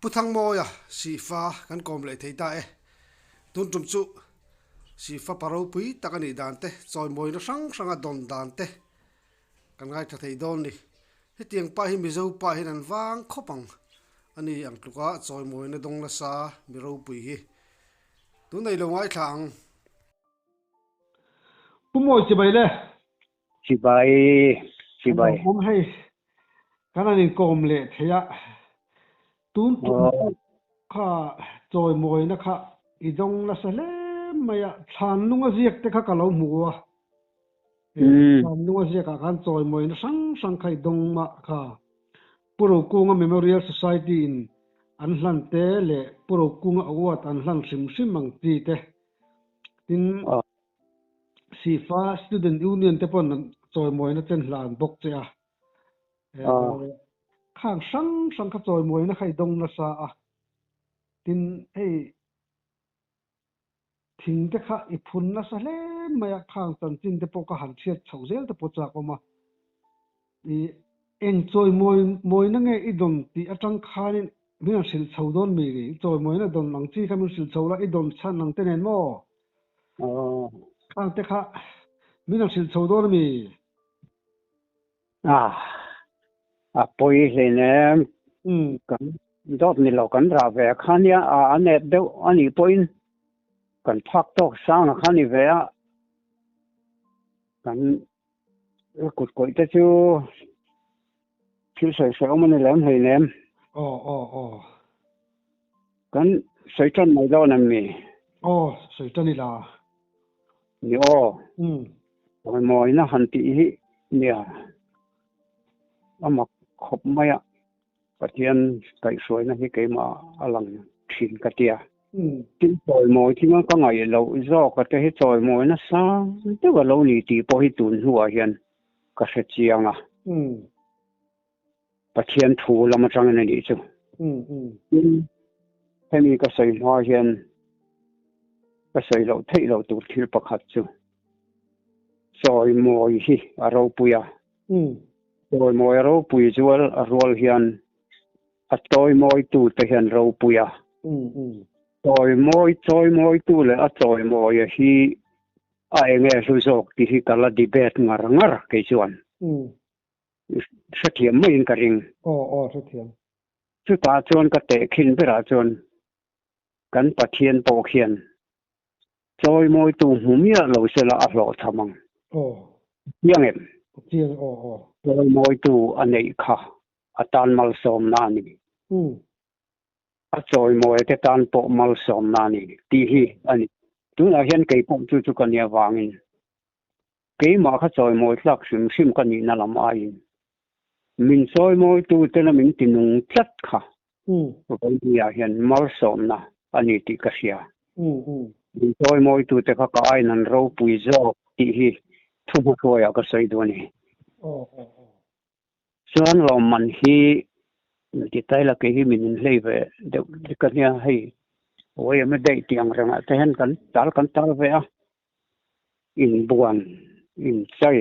Pu Thangmawia Sihfa kan kawm leh thei ta e. Tun tum chu Sihfa pa ropui tak a nih dan te, chawimawina hrang hranga dawn dan te kan ngaithla thei dawn ni. Hetiang pa hi Mizo pa hian an vang khawp ang a ni ang tluka chawimawina dawng nasa mi ropui hi. Tun nei lo ngaithla ang. Pu Mawi chibai le. Chibai, chibai. Awm hei, kan han inkawm leh thei a, tun tum kha chawimawina kha i dawng nasa hle mai a, thlanlung a ziak te kha ka lo hmu a, thlanlung a ziakah khan chawimawina hrang hrang kha i dawng mah kha. Pu Rokunga Memorial Society in an hlan te leh Pu Rokunga Award an hlan hrim hrim ang chi te tin Sifa Student Union te pawn an chawimawina chen hla an bawk che a. Khang hrang hrang kha chawimawina kha i dawng nasa a. Tin, hei thing te kha i phun nasa hle mai a, khang chanchin te pawh ka han hriat chhoh zel te pawh chak awm a. I eng chawimawi mawina nge i dawn tih atang khanin min han hrilh chho dawn mi ni? I chawimawina dawn ang chi kha min hrilh chho la, i dawn chhan ang te nen maw? Khang te kha min han hrilh chho dawn mi? A, a pawi hleinem. Kan dawt ni lo kan rah ve kha nia, a nep deuh a nih pawhin kan phak tawk sang a kha ni ve a. Kan kut kawih te chu thil sawi sawi awm a ni lem hleinem. Aw, aw, aw. Kan sawi tan mai dawn em mi? Aw, sawi tan ila. Ni aw. Mawina han tih hi nia a mak khawp mai a. Pathian kaihhruaina hi keimah a lang thin ka tia. Thil chawimawi thinga ka ngaih loh zawk a te hi chawimawi nasa deuh a lo ni tih pawh hi tun hnuah hian ka hre chiang a. Pathian thu lam atangin a nih chu. Tin, hemi ka sawi hma hian ka sawi loh theih loh tur thil pakhat chu chawimawi hi a ropui a. Chawimawi a ropui zual a rual hian a chawimawitu te hian ropui a. Chawimawi chawimawitu leh a chawimawia hi a enge hlu zawk tih hi ka la debate ngar ngar kei chuan. Hrethiam maiin ka ring. Aw aw hrethiam. Chutah chuan ka tehkhin berah chuan kan Pathian pawh khian chawimawitu hmu miah lo sela a hlawhchham ang. Aw. Chiang em? Chiang aw aw. Chawimawitu a neih kha a tan malsawmna a ni. A chawimawi te tan pawh malsawmna a ni tih hi a ni. Tunah hian kei pawh chu chu ka nih avangin Keimah kha chawimawi tlak hrim hrim ka nihna lam aiin min chawimawitu tena min ti nung tlat kha Vawinia hian malsawmna a ni tih ka hria. Min chawimawitu te kha ka aiin an ropui zawk tih hi thuhmahruaiah ka sawi duh a ni. Chuan lawmman hi ti tai la kei hi min inhlei ve deuh dik a nia hei awm daih tih ang rengah te hian kan tal kan tal ve a. Inbuan, inchai,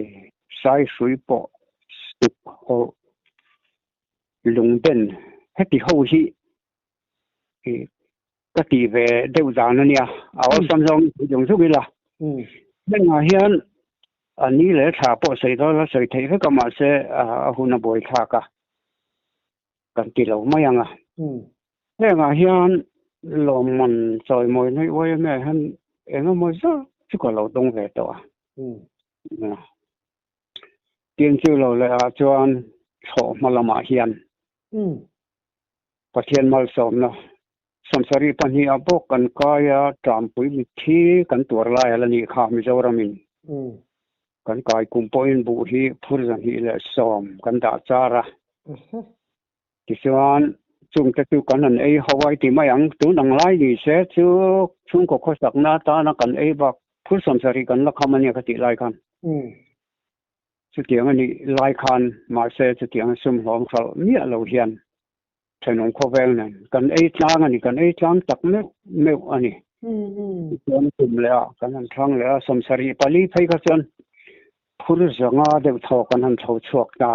saihrui pawh suk hawrh lungden heti ho hi ka tih ve deuh dan a nia, a awlsam zawng zawng zawng ila. Hengah hian a ni leh thla pawh sawi dawn a sawi theih vek a mahse a hun a buai thlak a, kan ti lo mai ang a. Hengah hian lawmman chawimawi hnaih uai em em hian eng emaw zat chu ka lo dawng ve tawh a. Tin chu lo leh ah chuan thlawh hma lamah hian Pathian malsawmna 72 ah bawk kan kai a, Ṭampui mitthi kan tuar lai a la nih kha Mizoramin kan kai kum pawhin buh hi phur 210 kan dah char a. Tichuan, chungte chu kan han ei ho a i ti mai ang. Tun ang lai ni se chu chhungkaw khawsakna atana kan ei bak phur 70 kan la kham a nia ka tih lai khan. Chutiang a nih lai khan mahse chutiang sum hlawm hralh miah lo hian thenawm khawvel nen kan ei tlang a ni, kan ei tlang tak meuh meuh a ni. Tichuan tum leh a kan han thlang leh a, 74 phei kha chuan phur 500 deuh thaw kan han tho chhuak ta.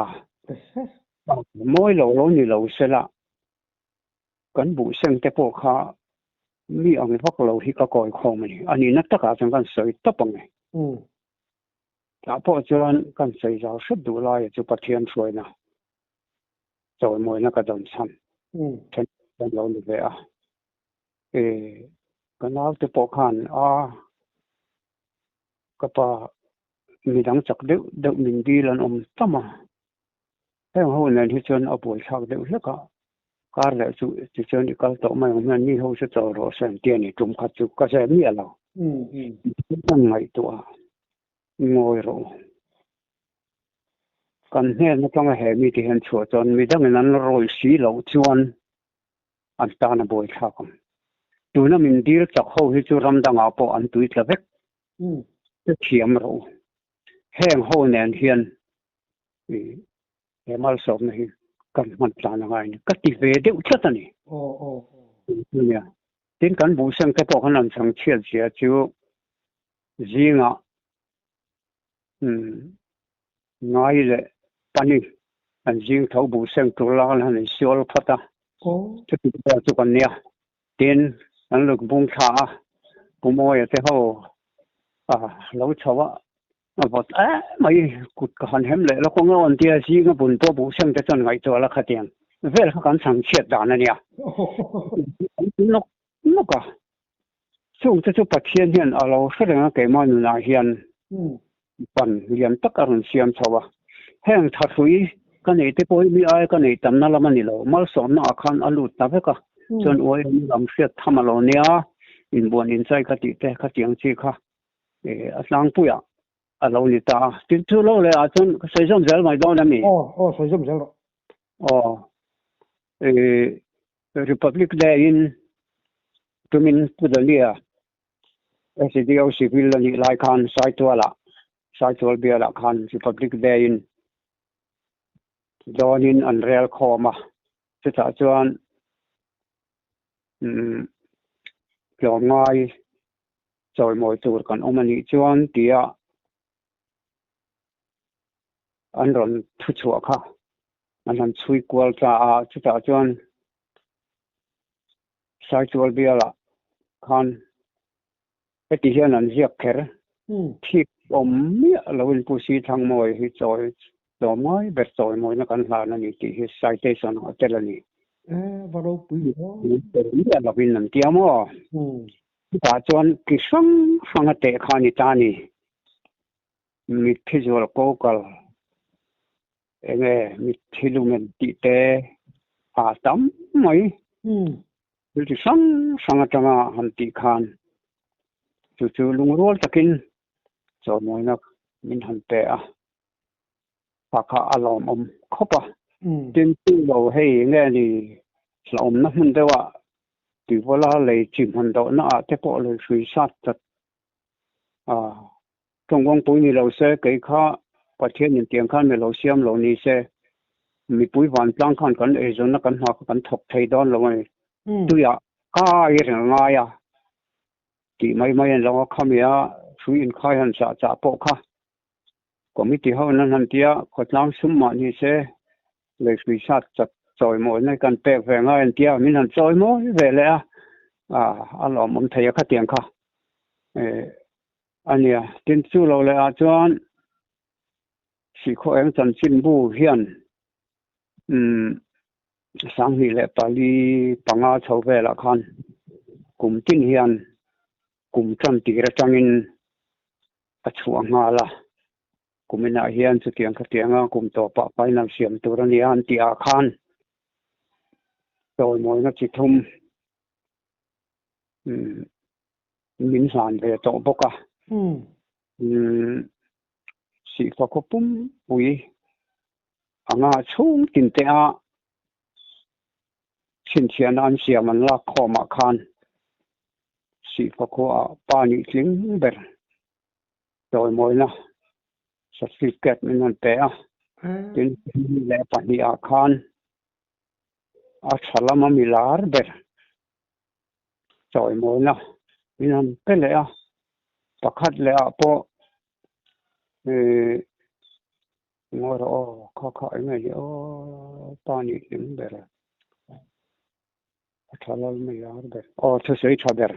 Mawi lo lo ni lo se la. Kan buh seng te pawh kha mi ang vak lo hi ka kawi khawm a ni. A nihna takah chuan kan sawi tawp ang e. Tah pawh chuan kan sawi zau hret duh laia chu Pathian hruaina chawimawina ka dawn chhan then kan lo ni ve a. E, ka naute pawh khan a ka pa midang chak deuh deuh min dil an awm tam a. Heng ho nen hi chuan a buaithlak deuh hlek a, kar leh chu tichuan i kal tawh mai ang hian mi ho chu chawl rawh se an ti a ni, tum khat chu ka zep miah lo. Kan ngaihtuah a, ngawi rawh u. Kan hnen atanga he mite hian chhuah chuan midangin an rawih si loh chuan an tan a buaithlak ang. Tuna min dil chak ho hi chu ram dangah pawh an tui tla vek. Hrethiam rawh u. Heng ho nen hian he malsawmna hi kan hman tlan a ngai a ni. Ka ti ve deuh tlat a ni. Nia. Tin kan buhseng te pawh khan an chhang chhiat zia chu zingah ngai leh pani an zing tho buhseng tur la khan han insual phawt a. Chuti pawh chu kan nia. Tin an luk bung thla a, Pu Mawia te ho a lo chho a. A vawt em mai, kut ka han hem leh lawk ang a awn tia zinga bun pawh buh sem te chuan ngaihtuah la khatiang vel kha kan chhang chhiat dan a nia. Kan ti nawk nawk a, chung te chu Pathian hian a lo hre reng a keimah nunah hian ban lian tak a rawn siam chho a. Heng thahrui ka neih te pawh hi mi aia ka neih tamna lam a ni lo, malsawmna ah khan a lut ta vek a, chuan uai lam hriat tham a lo nia, inbuan inchai ka tih te khatiang chi kha a tlangpuiah a lo ni ta a. Tin chu lo leh ah chuan ka sawi zawm zel mai dawn a mi? Aw, aw sawi zawm zel rawh. Aw, Republic Day in tumin Pu Dania SDO Civil a nih lai khan Saitualah, Saitual bialah khan Republic Day in dawnin an rel khawm a, chutah chuan tlawmngai chawimawi tur kan awm a nih chuan tia an rawn thu chhuah kha an han chhui kual ta a, chutah chuan Saitual bialah khan heti hian an ziak kher, thik awm miah loin Pu Sithangmawi hi chawi tlawmngai ber chawimawina kan hlan a ni tih hi citation ah a tel a ni. Va ropui miah loin an tia maw? Chutah chuan ki hrang hrang a teh kha a ni ta a ni. Mitthi zual ko kal enge mitthi lumen tih te a tam mai. Thil chi hrang hrang atanga han tih khan chu chu lungrual takin chawmawina min han pe a. Kha kha a lawmawm khawp a. Tin chu lo hei nge ni hlauhawmna hmun deuh ah Tivawla lei chi hman dohna ah te pawh lei hrui sat chat a tawngkawngpui ni lo se kei kha Pathian in tiang khan mi lo siam lo ni se mipui vantlang khan kan eizawnna kan hna kha kan thawk thei dawn lo a ni. Tuiah kai reng a ngai a tih mai mai an lo a khamia hrui inkhai han chah chah pawh kha Committee ho in an han ti a, khawtlang sum mah ni se lei hrui sat chak chawi mawina hi kan pek ve ngai an ti a, min han chawi mawi ve leh a, a lawmawm thei a khatiang kha a nia. Tin chu lo leh ah chuan Sihkhaw eng chanchinbu hian 2025 chho velah khan kum tin hian kum tan tir atangin a chhuah nghal a, kum inah hian chutiang khatianga kum tawpah final siam tur a nia an tih ah khan chawimawina chi thum min hlan ve tawh bawk a. Sihfa khaw pumpui anga chhung tin te a chhinchhiahna an siam an lak khawmah khan Sihfa khuaah pa nih tling ber chawimawina certificate min rawn pe a, tin leh pahnihah khan a tha lama mi lar ber chawimawina min rawn pe leh a, pakhat leh ah pawh ih ngawi rawh aw kha kha eng nge ni aw pa nih tling ber. Thalal mai lar ber. Aw thusawi tha ber.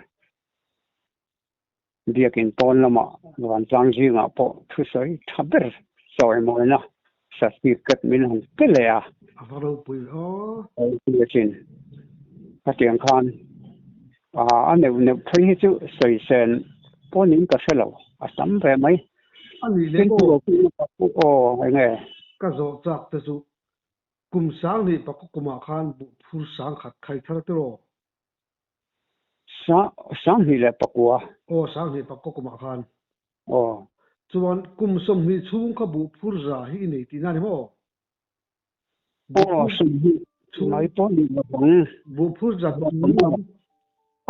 Biakin pawn lamah vantlang zingah pawh thusawi tha ber chawimawina certificate min han pe leh a. A va ropui ve aw. Ropui asin. Khatiang khan a neuh neuh phei hi chu sawi sen pawnin ka hre lo, a tam ve mai. A nih leh aw. Aw enge. Ka zawh chak te chu kum sang hnih pakua kumah khan buh phur sang khat khai thar tiraw? Sanghnih leh pakua. Aw, sanghnih pakua kumah khan. Aw. Chuan kum 20 chhung kha buh phur za hi i nei tihna a ni maw? Aw, 20 mai pawh ni lo ang. Buh phur za chung lam.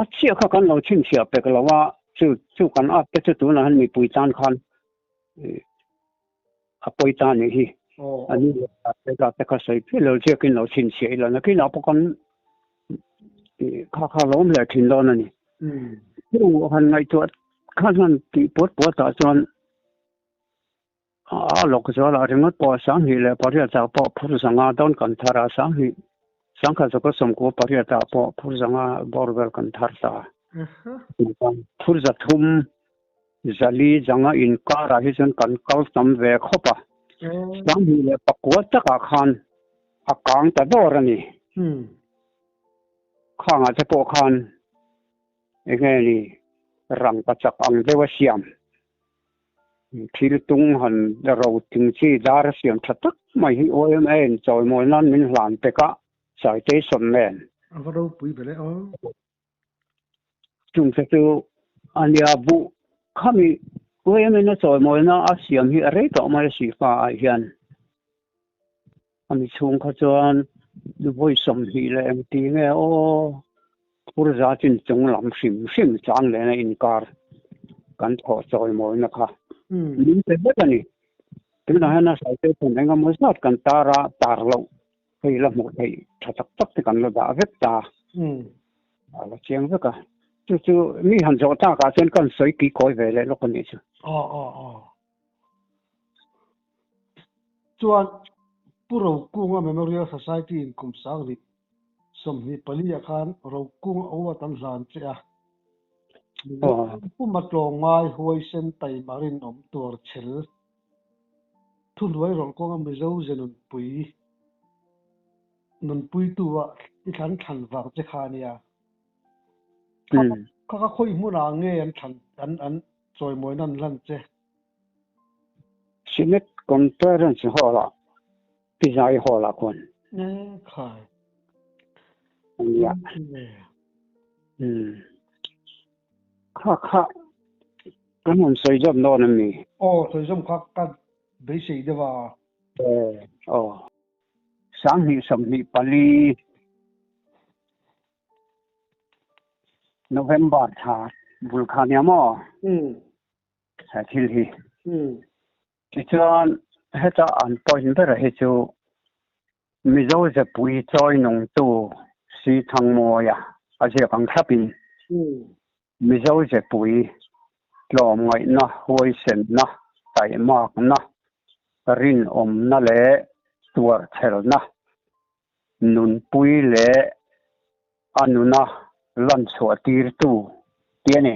A chhiah kha kan lo chhinchhiah pek lo a, chu chu kan at te chu tunah hian mipui tan khan a pawi ta nih hi. A ni leh te kha sawi phian lo ziakin lo chhinchhiah ila nakinah pawh kan kha kha lo awm leh thin dawn a ni. Chung han ngaihtuah khan han tih puat puat ah chuan a lawk zual ah ringawt pawh 28 ah pawh phur zanga dawn kan thar a, 2000 198 ah pawh phur zanga bawr vel kan thar ta. Phur 300 400 zanga inkarah hi chuan kan kal tam ve khawp a, 29 takah khan a kang ta dawr a ni. Khangah te pawh khan enge ni rangka chak ang deuh a siam, thil tung han ro ting chi dar a siam tha tak mai hi YMA in chawimawi nan min hlan pek a, citation nen. A va ropui ve le aw. Chung te chu a nia buh khami YMA-in a chawimawina a siam hi a rei tawh mai a si fa ah hian a mi chhung kha chuan vawi 20 leh engti nge aw phur za chin chung lam hrim hrim chang lehna inkar kan thawh chawimawina kha min pe vek a ni. Tunah hian a sawi phun engemaw zat kan tar a tar loh Hei la hmuh theih tha tak tak te kan la dah vek ta. A la chiang vek a. Chu chu mi han zawh takah chuan kan sawi ki kawi ve leh lawk a nih chu. Aw aw aw. Chuan Pu Rokunga Memorial Society in kum 2024 ah khan Rokunga award an hlan che a. Puma tlawng ngai huaisen taima rinawm tuar chhel Thuhnuai rawlh kawnga Mizo ze nunpui nunpuitu ah i thlan thlan vang che kha a nia. Kha kha khawi hmunah nge an thlan an an chawimawina an hlan che? Senate Conference Hall ah Pizai Hall ah khuan. E khai. A nia. Kha kha kan rawn sawi zawm dawn a mi? Aw, sawi zawm kha ka beisei deuh a. Aw, 2024 November thla bul kha nia maw? He thil hi. Tichuan heta an point ber hi chu Mizo zepui chawi nungtu Si Thangmawia a ziak ang thlapin Mizo zepui tlawmngaihna, huaisenna, taihmakna, rinawmna leh tuarchhelna, nunpui leh a nuna lanchhuah tirtu tih a ni.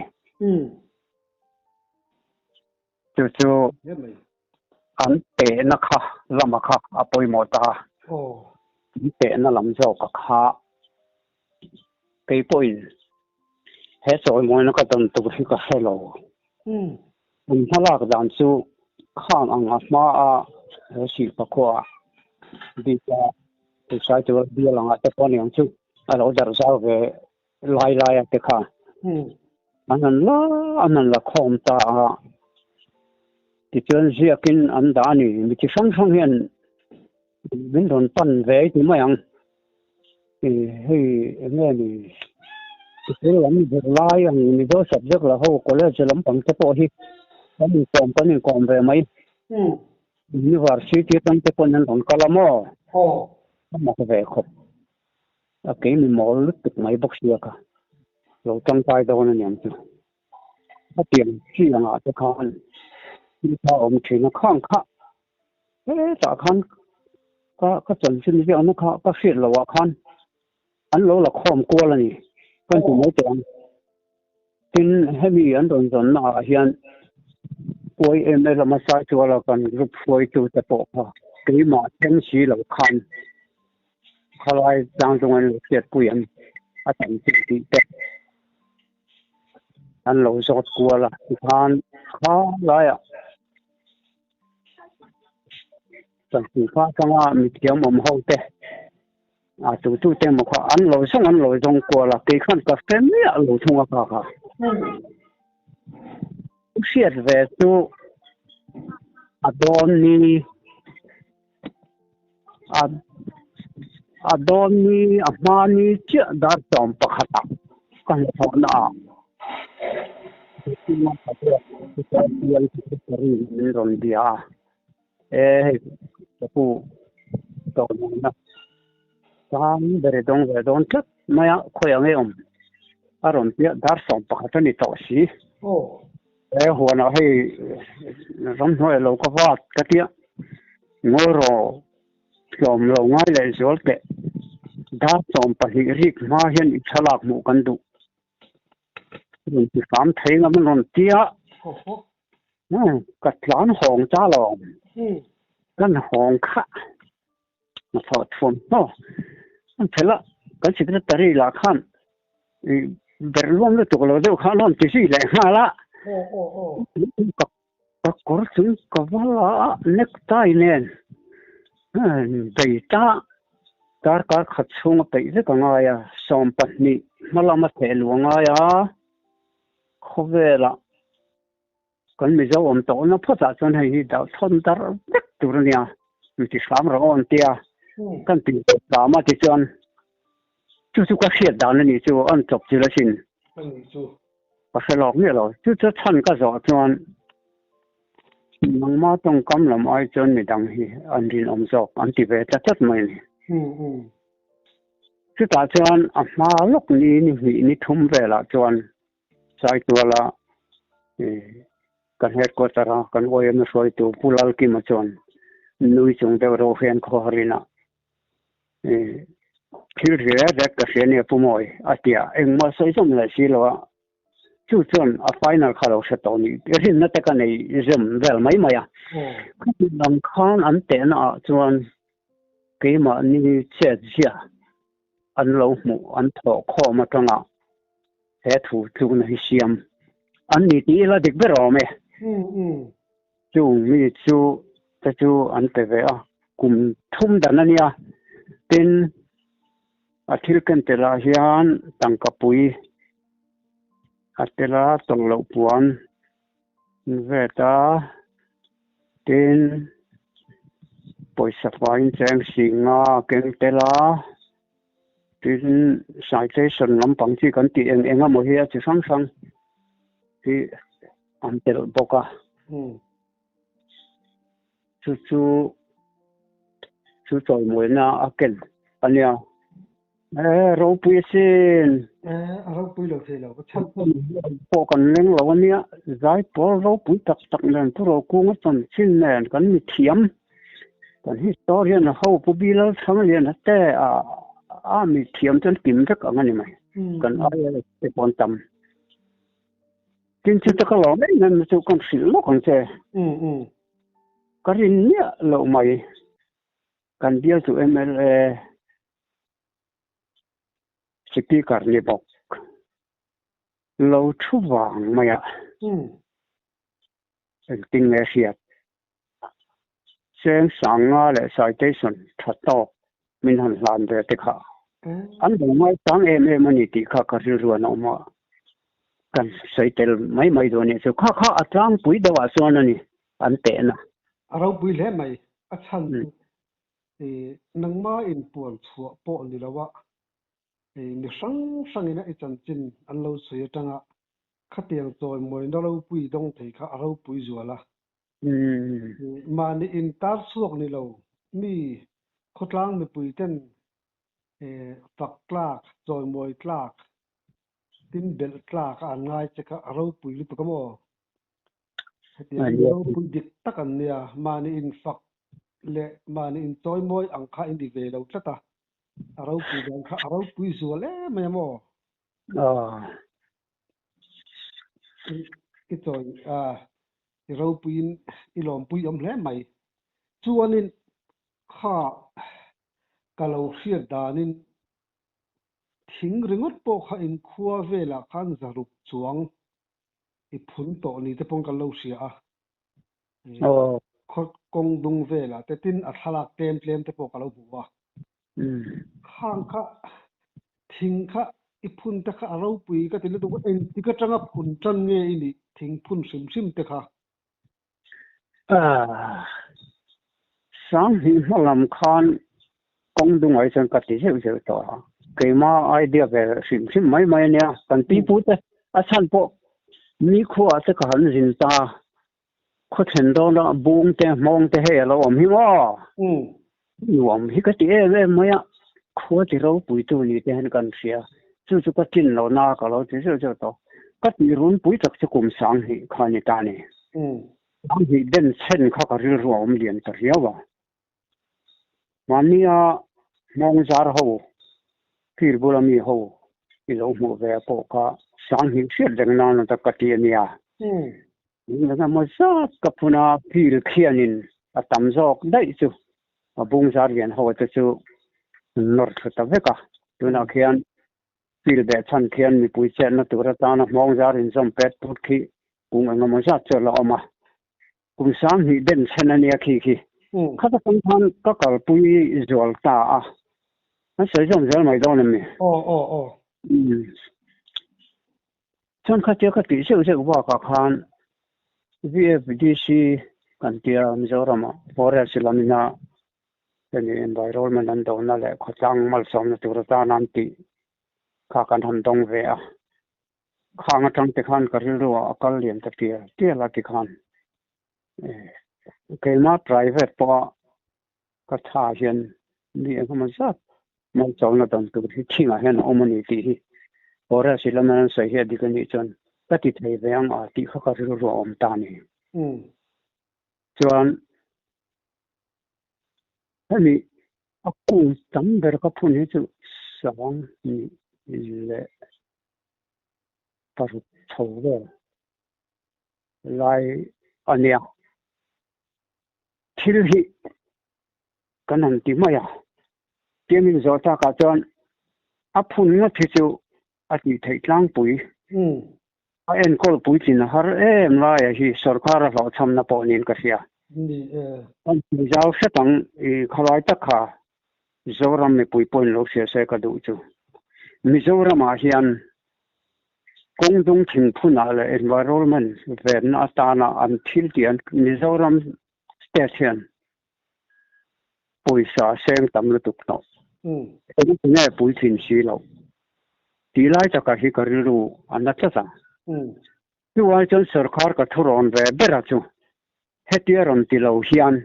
Chu chu an tehna kha lama kha a pawimawh ta a, an tehna lam zawka kha kei pawhin he chawimawina ka dawn tur hi ka hre lo. An hmalak dan chu khang ang a hma a he Silpa khua bika Tuisai tura bial angah te pawh aniang chu a lo darh zau ve lai lai a te kha an han la an han la khawm ta a tichuan ziakin an dah a ni mi chi hrang hrang hian min rawn pan ve ti mai ang hei eng nge ni sikul lam zirlai ang Mizo subject la ho college lampang te pawh hi kan inkawm kan inkawm ve mai university atang te pawhin an rawn kal a maw a mak ve khawp. A kei mi mawl lutuk mai bawk sia ka lo tangkai dawn a niang chu. A pian chi angah te khan thil kha a awm thin a, khang kha hetah khan ka ka chanchin ziakna kha ka hriat loh ah khan. An lo la khawm kual a ni kan ti mai teh ang. Tin, hemi an rawn zawnna ah hian YMA lama Saituala kan group hruaitute pawh kha keimah thleng si lo khan khalai tlang chung an lo hriatpui ang a tam chin tih te an lo zawt kual a, tikhan kha laiah Chanchintha atanga mithiam awm ho te a tutu te emaw kha an lo zawng an lo zawng kual a, kei khan ka hre miah lo thung a kha kha. U hriat ve chu a dawn ni a a dawn ni a hma ni chiah dar sawm pakhatah ka hnathawhna ah min rawn bia a. E hei ka pu tawhna sang ber i dawng ve dawn tlat mai a, khawi ang e awm a rawn piah dar 11 a ni tawh si. E huanah hei ramhnuai lo ka vat ka tia ngawi rawh tlawm lo ngai leh zual teh dar 12 rik hma hian i thlalak hmuh kan duh. Rawn ti hram thei ngam an rawn ti a, ka tlan hawng ta lo, kan hawng kha a thawh thuam hnaw an phelh a, kan secretary lah khan ber luam lutuk lo deuh kha an rawn ti zui leh nghal a, ka kawr chung ka val a necktie nen bei ta darkar khat chhung a peih vek a ngai a, 12 hma lama theh luh a ngai a, khawvelah kan Mizo awm tawhna phawtah chuan hei hi dah thawn darh vek tur a nia, mi ti hram rawh aw an tia, kan ti ve hram a tichuan chu chu ka hriat dan a nih chu an chawp chil asin. Ka hre lawk miah lo. Chu chu chhan ka zawh chuan nangma tawngkam lam ai chuan midang hi an rinawm zawk an ti ve tlat tlat mai a ni. Chutah chuan a hma lawk ni ni hnih ni thum velah chuan Saituala kan headquarter a kan YMA hruaitu Pu Lalkima chuan nui chung deuh reuh hian khawharin a Thil rek rek ka hria nia Pu Mawi a ti a, engmah sawi zawm leh si lo a, chu chuan a final kha lo hre tawh ni rinna te ka nei zawm vel mai mai a. Khati lam khan an tehna ah chuan keimahni chet zia an lo hmuh an thawh khawm atanga he thu tlukna hi siam an ni tih ila dik ber awm e. Chung mi chu te chu an pe ve a, kum thum dan a nia. Tin, a thil ken telah hian tangka pui a tel a, tawlh loh puan vet a, tin, pawisa faiin cheng singa a keng tel a, tin, citation lampang chi kan tih eng eng emaw hi a chi hrang hrang hi an telh bawk a. Chu chu chu chawimawina a ken a nia. E ropui asin. E a ropui lo thei lo ka chhan. Pawh kan leng lo a nia. Zaipawl ropui tak tak nen Pu Rokunga chanchin nen kan mithiam kan historian ho Pu Bilal Thangliana te a a mithiam chuan kim vek ang a ni mai. Kan IAS te pawh an tam. Tin chu te ka lawm em em chu kan hrilh lawk ang che. Ka rin miah loh mai. Kan bial chu mla speaker ni bawk lo thu vang mai a. Engtin nge hriat? Cheng sanga leh citation tha tawk min han hlan ve te kha an lo ngaisang em em a ni tih kha ka rilru an awm a, kan sawi tel mai mai dawn nih chu. Kha kha a tlangpui deuhah chuan a ni an tehna. A ropui hle mai, a chhan chu nangma inpuan chhuah pawh ni lo a, mi hrang hrangin a i chanchin an lo sawi atanga khatiang chawimawina ropui dawng thei kha a ropui zual a. Mahni intar chhuak ni lo mi khawtlang mipui ten fak tlak, chawimawi tlak, tin belh tlak a an ngai che kha a ropui lutuk a maw? Hetiang hi ropui dik tak an nia, mahni infak leh mahni inchawimawi ang kha in ti ve lo tlat a. A ropui dan kha a ropui zual em mai a maw? I chawi a, i ropuiin i lawmpui awm hle mai. Chuanin kha ka lo hriat danin thing ringawt pawh kha inkhua velah khan zaruk chuang i phun tawh ni te pawn kan lo hria a. Khaw kawng dung velah te tin a thlalak tlem tlem te pawh ka lo hmu a. Khang kha thing kha i phun te kha a ropui ka ti lutuk a, engtik atanga phun tan nge i nih thing phun hrim hrim te kha? Sanghnih hma lam khan kawng dungah hi chuan ka ti zeuh zeuh tawh a, keimah idea ve hrim hrim mai mai a nia, kan pipu te a chhan pawh mi khuaah te ka han zin ta, khaw thlen dawna bung te hmawng te hei a lo awm hi maw? Nuam hi ka ti em em mai a, khua ti ropui tu ni te hian kan hria, chu chu ka tlin lo na ka lo ti zeuh zeuh tawh, ka tih runpui tak chu kum 2000 kha a ni ta ni. 2000 den chhen kha ka rilru a awm lian ta riau a, mahnia hmawng zar ho fir bula mi ho i lo hmuh ve pawh kha 2000 hriat reng nan a ka ti a nia. Engemaw zat ka phun a, field khianin a tam zawk daih chu a bung zar lian ho te chu an nawr thlu ta vek a. Tunah khian field beh chhan khian mipui chetna tur atana hmawng zar inzawm pet put khi kung engemaw zat chu a la awm a. Kum 2000 den chhen a nia khi khi. Khata kang khan ka kalpui zual ta a. An sawi zawm zel mai dawn em ni? Aw aw aw. Chuan khatia ka tih zeuh zeuh bakah khan VFDC kan tia Mizoramah Forest lamina hemi environment an dona leh khawtlang malsawmna tur atana an tih kha kan han dawng ve a. Khang atang te khan ka rilru ah a kal lian ta tial tial a tikhan keimah private pawha ka tha hian mi engemaw zat malchawlna dan tur hi thingah hian a awm a ni tih hi forest lama an sawi hi a dik a nih chuan ka ti thei ve ang a tih kha ka rilru a awm ta a ni. Chuan hemi a kung tam ber ka phun hi chu 26 chho vel lai a nia. Thil hi kan han ti mai a, tiangin zawh takah chuan a phun ngawt hi chu a tih theih tlangpui. A enkawl puitlin a har em laia hi sorkar a hlawhchhamna pawh niin ka hria. Kan hmu zau hret ang i khalai tak kha Zoram mipui pawhin lo hria se ka duh chu. Mizoramah hian Kawng dung thingphunah leh environment venna atana an thil tih an Mizoram state hian pawisa seng tam lutuk tawh. Eng nge puitling si loh tih lai takah hi ka rilru a na tlat a. Chu ai chuan sorkar ka thurawn ve ber a chu hetia rawn ti lo hian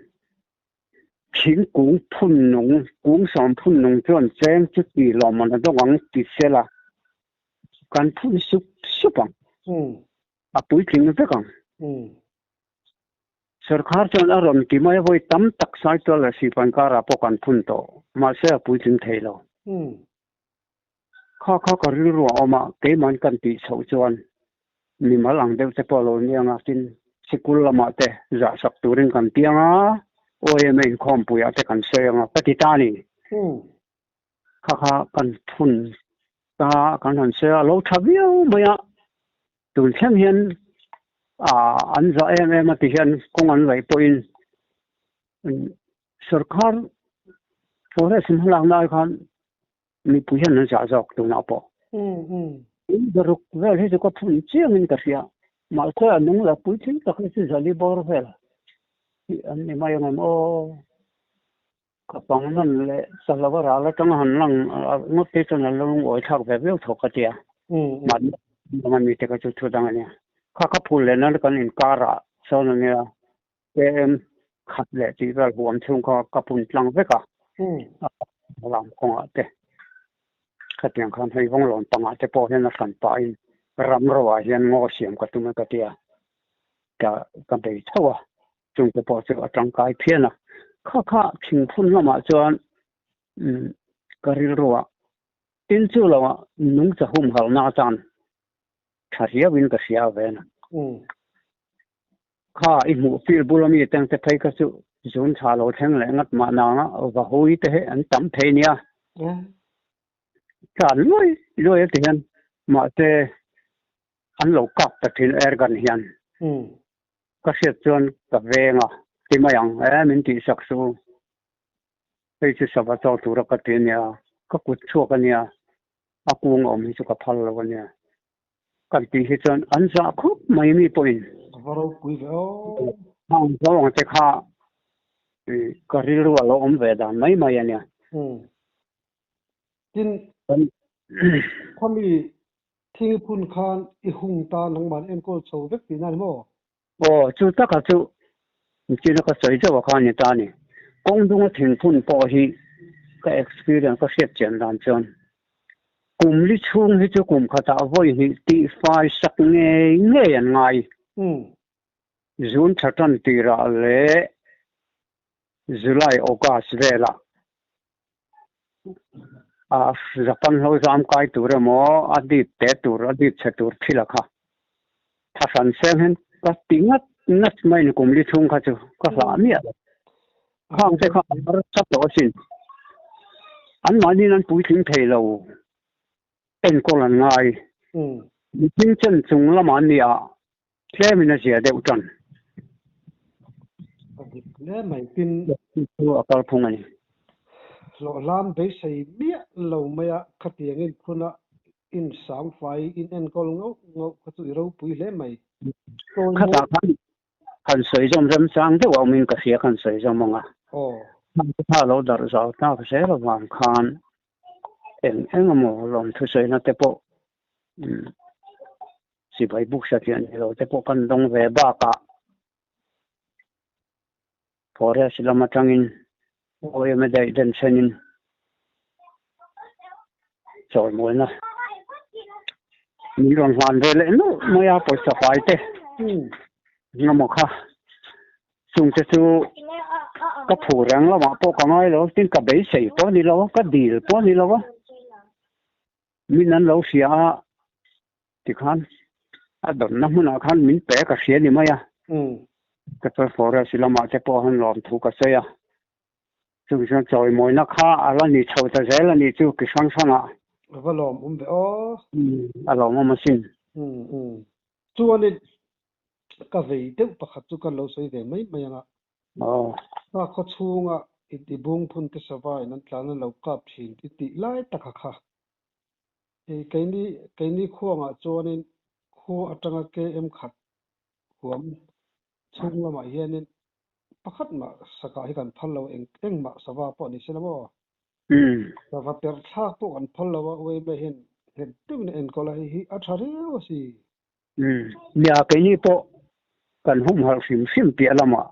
Thingkung phun nung, kung sawm phun nung chuan cheng chu ti lawmman a dawng ang ti sela, kan phun sup sup ang. A puitling vek ang. Sorkar chuan a rawn ti mai a, vawi tam tak Saitual leh Sihpan karah pawh kan phun tawh, mahse a puitling thei lo. Kha kha ka rilru a awm a, keiman kan tih chhoh chuan mimal ang deuh te pawh a lo ni ang a, tin sikul lamah te zahsak turin kan piang a, OMA inkhawmpuiah te kan sawi ang a, ka ti ta a ni. Kha kha kan phun ta kan han sawi a, a lo tha viau mai a, tun thleng hian an zah em em a ti hian kawng an laih pawhin sorkar forest hmalakna ai khan Mipui hian an zah zawk tunah pawh. Daruk vel hi chu ka phun chiangin ka hria. Mahse a nung la puitling tak hi chu zali bawr vel hi an ni mai ang em aw. Ka pang nawn leh sa lo a ral atanga han lang ngawt phei chuan a lo lungawi thlak ve viau tho ka tia. Mahni dang ami te kha chu thu dang a nia. Kha kha phul leh nan kan inkarah sawn a nia. KM khat leh tih vel huam chhung kha ka pun tlang vek a, a lam kawngah te khatiang khan hei vawnglawn pangah te pawh hian a hran pahin ram roah hian ngaw siam ka tum a ka tia ka ka bei tho a, chung te pawh chu a tangkai phian a, kha kha thingphun lamah chuan. Ka rilru a, tin chu lo ah nungcha humhalhna atan tha riauin ka hria ve na. Kha i hmuh fir bul ami teng te phei kha chu zun tha lo thleng leh ngat mah nanga va hui te hi an tam thei nia. Tlan luai luai a ti hian mahse an lo kap ta thin airgun hian. Ka hriat chuan ka veng a ti mai ang e min tihsak suh u. Hei chu sava chaw tura ka ti ania, ka kut chhuak ania, a kung a awm hi chu ka phal lo ania. Kan tih hi chuan an zah khawp mai mi pawhin. A va ropui ve aw. Hang zawng te kha ka rilru a lo awm ve dan mai mai ania. Tin, khami thing phun khan i hung ta nangman enkawl chho vek tihna a ni maw? Aw, chu taka chu china ka sawi zauh a kha a ni ta a ni. Kawng dunga thingphun pawh hi ka experience ka hriat chian dan chuan kum li chhung hi chu kum khatah vawi hnih tih fai sak ngei ngei an ngai. June thla tan tirah leh July, August velah a Japan ho zam kai tur emaw a dip te tur a dip chhe tur thil a kha tha hran seng hian ka ti ngat ngat mai ni kum li chhung kha chu ka hlah miah lo. Khang te kha an harsa tawh asin. An mahniin an puitling thei lo enkawl an ngai. Mihring chen chung lamah an ni a Tlemin a zia deuh tan. A dik hle mai tin. Chu a kal phung a ni. Hlawhhlam beisei miah lo mai a, khatiang in phuna in sang fai in enkawl ngauh ngauh kha chu i ropui hle mai. Khatah khan han sawi zawm remchang deuh a awmin ka hria khan sawi zawm ang a. Aw. Kha lo darh zau tak zel avang khan eng eng emaw lawmthu sawina te pawh Sipai buk satliah ni lo te pawh kan dawng ve bakah forest lam atangin OMA daih den chenin chawimawina min rawn hlan ve leh nawlh mai a pawisa fai te engemaw kha chungte chu ka phu reng lamah pawh ka ngai lo tin ka beisei pawh a ni lo a ka dil pawh a ni lo a. Min an lo hria a, tikhan a dawnna hmunah khan min pe ka hria ni mai a. Ka chuan forest lamah te pawh han lawm thu ka sawi a, chumi chuan chawimawina kha a la ni chho ta zel a nih chu ki hrang hrangah. A va lawmawm ve aw. A lawmawm asin. Chuanin ka vei deuh pakhat chu kan lo sawi ve mai mai ang a. Aw. Kha khaw chhunga i ti bung phun te sava in an tlan a lo kap thin i tih lai taka kha. Hei keini keini khuangah chuanin khua atanga KM khat huam chhung lamah hianin pakhat mah sakah hi kan phal lo eng engmah sava pawh ni se la maw? Sava perh thlak pawh kan phal lo a uaime hian nghet deuhin a enkawl a hei hi a tha riau a si. Nia, keini pawh kan humhalh hrim hrim piah lamah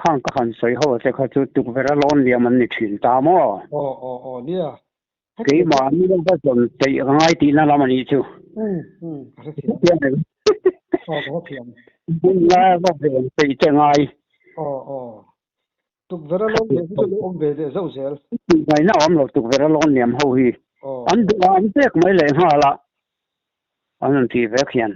khang ka han sawi ho te kha chu tukverh a lawn liam an ni thin ta maw? Aw, aw, aw, nia. Keimah ni lo va zawn peih ka ngai tihna lam a nih chu. Um, um, ka hrethiam. Aw, ka hrethiam. Hun lai va zawn peih te ngai. Aw, aw. Tukverh a lawn ve hi chu lo awm ve leh zauh zel. Ngaihna awm lo tukverh a lawn liam ho hi. An duh a an pek mai leh nghal a an rawn tih vek hian.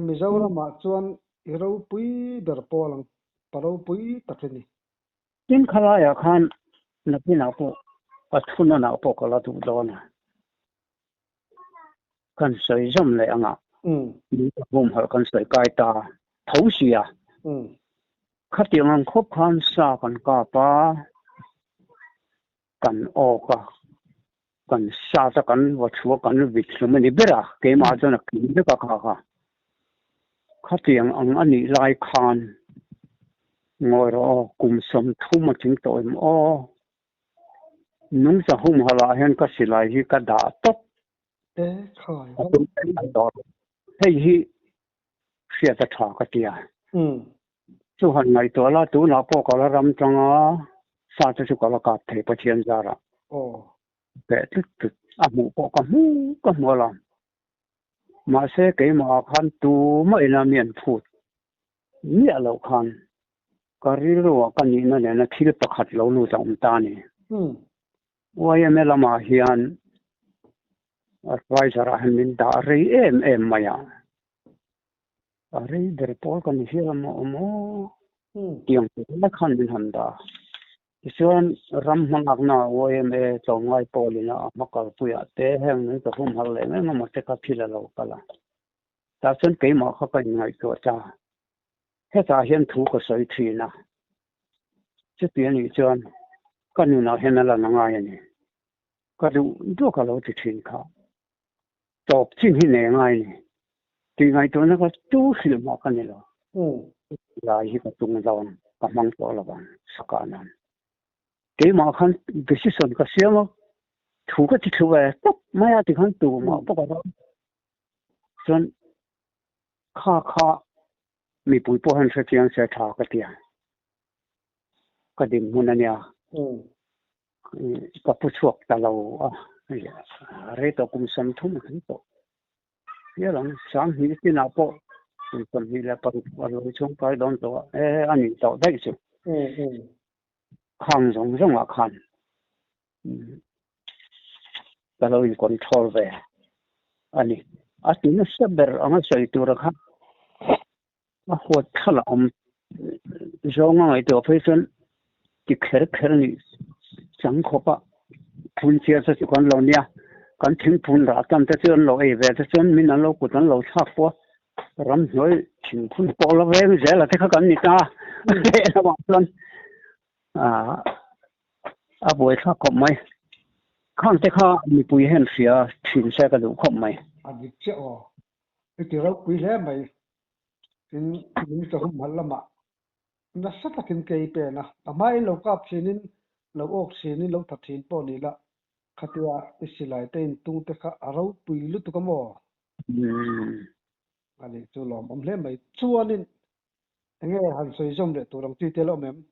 Mizoramah chuan i ropui ber pawl ang pa ropui tak i ni. Tin khalaiah khan nakinah pawh a thunawnah pawh ka la duh dawn a. Kan sawi zawm leh ang a, min ka humhalh kan sawi kai ta tho si a. Khatiang ang khawp khan sa kan kap a, kan awk a, kan sat a, kan va chhuak kan vit hlum a ni ber a, keimah chuan a kim vek a kha kha. Khatiang ang a nih lai khan ngawi rawh aw, kum 30 a tling tawh em aw. Nungcha humhalh ah hian ka silai hi ka dah tawp. Hei hi hriat a tha ka ti a. Chu han ngaihtuah la tunah pawh ka la ram tang a, sa te chu ka la kap thei Pathian zarah. Peh tlut tlut a hmuh pawh ka hmu ka hmu a lam. Mahse keimah ah khan tumah ina mi an phut miah loh khan. Ka rilruah ka nihna nena thil pakhat lo lut a awm ta a ni. YMA lamah hian adviser ah hian min dah rei em em mai a. A rei ber pawl ka ni hial a maw awm aw tiang tur khan min han dah. Tichuan ram hmalakna YMA tlawmngai pawlin a hma kalpuiah te heng min ka humhalh leh mai emaw te kha thil a lo kal a. Tah chuan keimah kha ka inngaihtuah ta. Hetah hian thu ka sawi thin a, chuti a nih chuan ka nunah hian a lan a ngai a ni. Ka duh duh ka lo ti thin kha. Tawp chin hi nei a ngai a ni. Tih ngaihtuahna kha tu hrilh mah ka ni lo. Lai hi ka tung dawn, ka hmang tawh lo ang sakah nan. Keimah khan decision ka siam a, thu ka ti thlu ve tawp mai a tikhan tumah pawh ka ram. Chuan kha kha mipui pawh hian hrechiang se tha ka ti a, ka dinhmun a nia. Ka pu chhuak ta lo a, rei tawh kum 30 a tling tawh hial ang, 2000 chinah pawh kum 25 a lo chhung kai dawn tawh a, e a nih tawh daih chu. Khang zawng zawngah khan ka lo in control ve a ni. A ti nasa ber anga sawi tura kha a huat thal a awm zawng a ngaihtuah phei chuan ti kher kher a nih chang khawp a, phun chiar te chu kan lo nia, kan thingphun rah tan te chu an lo ei ve te chuan min an lo kut an lo thlak pawh a, ramhnuai thingphun pawh la veng zel a te kha kan ni ta lehlamah chuan ah a buaithlak khawp mai. Khang te kha mipui hian hria thin se ka duh khawp mai. A dik chiah aw. I ti ropui hle mai. Tin, min ka humhalh lamah nasa takin kei pen a. A hmain lo kap thinin, lo awk thinin, lo tha thin pawh ni la, khatia i silai te intung te kha a ropui lutuk a maw? A nih chu lawmawm hle mai. Chuanin enge han sawi zawm leh tur ang chi te la awm em?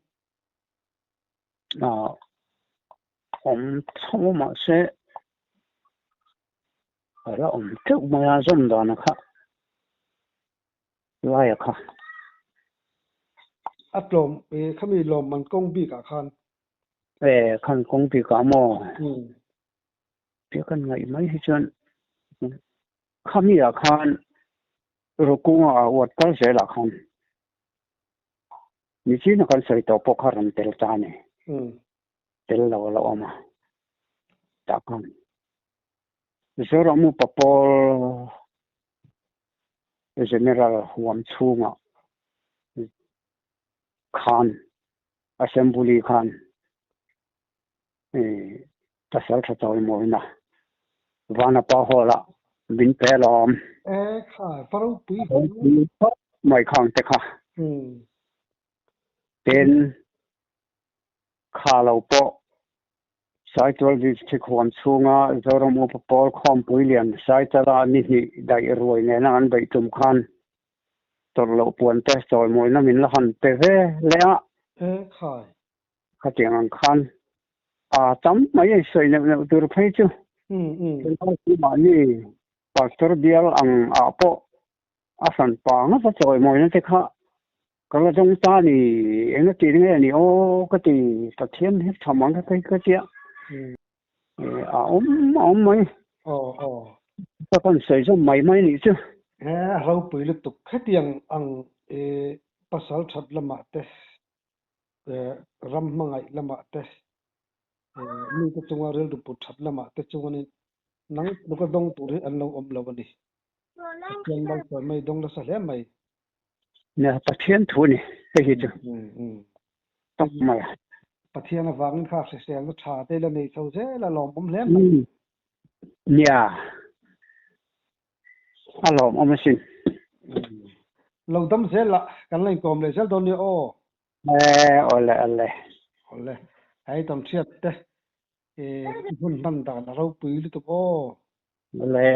Awm tho mahse a la awm teuh mai a zawm dan a kha lai a kha. A tlawm e khami lawm an kawng bik ah khan. E khan kawng bik ah maw? Tia kan ngaih mai hi chuan khami ah khan Rokunga ah uat kal zel ah khan Nichina kan sawi tawh pawh kha rawn tel ta a ni. Tel lo a la awm a. Tah khan Mizoram upa pawl General huam chhungah khan Assembly khan pasal tha chawimawina Vanapa Hall-ah min pe alawm. E kha, va ropui hle. Mai khang te kha. Tin, kha lo pawh Saitual District huam chhunga Zoram Upa Pawl Khawmpui Lian Saitala ni hnih daih ruai nena an beih tum khan tawrh loh puan te chawimawina min la han pe ve leh a. E kha. Khatiang ang khan a tam mai a sawi neuh neuh tur phei chu tunlai chu mahni pastor bial ang ah pawh a hran pa ngawt a chawimawina te kha ka la dawng ta ni eng ati nge ni aw ka ti Pathian hi tha mang ka ka tia a awm a awm mai ka kan sawi zawm mai mai nih chu. He a ropui lutuk khatiang ang pasal that lamah te ram hmangaih lamah te, mite chunga rilru put that lamah te chuanin nang tluka dawng tur hi an lo awm lo a ni. Pathian malsawi mai dawng nasa hle mai. Nia, Pathian thu a ni hei hi chu. Tawk mai a. Pathian avangin kha hriselna tha te la nei chho zel a lawmawm hle mai. Nia, a lawmawm asin. Lo dam zel la, kan la inkawm leh zel dawn nia aw. E, awle awle. Awle, hei tam thiat te, i hun hman dan a ropui lutuk aw. Awle.